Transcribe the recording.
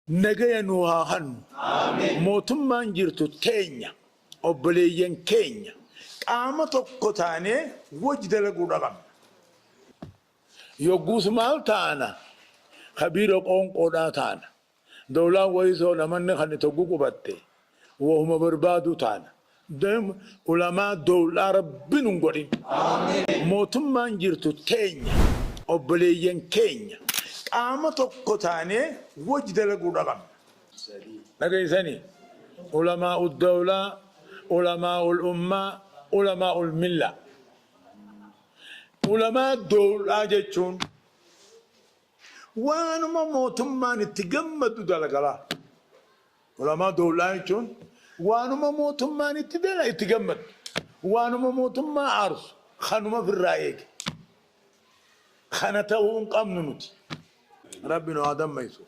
Nagaya nuu haa kannu. Mootummaan jirtu teenya, obboleeyyan keenya, qaama tokko taanee wajji dalaguudha qabna. Yogguus maal taana? Kabiira qoonqoodhaa taana. Dowlaan Wayisoo namanni kan toggu qubatte wahuma barbaadu taana. Ulamaa dowlaa Rabbi nun godhin. Mootummaan jirtu teenya, obboleeyyan keenya, qaama tokko taanee wajji dalaguudha qabna. Dhageessanii? Ulamaa'ud dowlaa, ulamaa'ul ummaa, ulamaa'ul millaa. Ulamaa dowlaa jechuun waanuma mootummaan itti gammadu dalagalaa. Ulamaa dowlaa jechuun waanuma mootummaan itti dala itti gammadu. Waanuma mootummaa aarsu kanuma ofirraa eege. Kana ta'uu hin qabnu nuti. Rabbi nu haa dammaysu.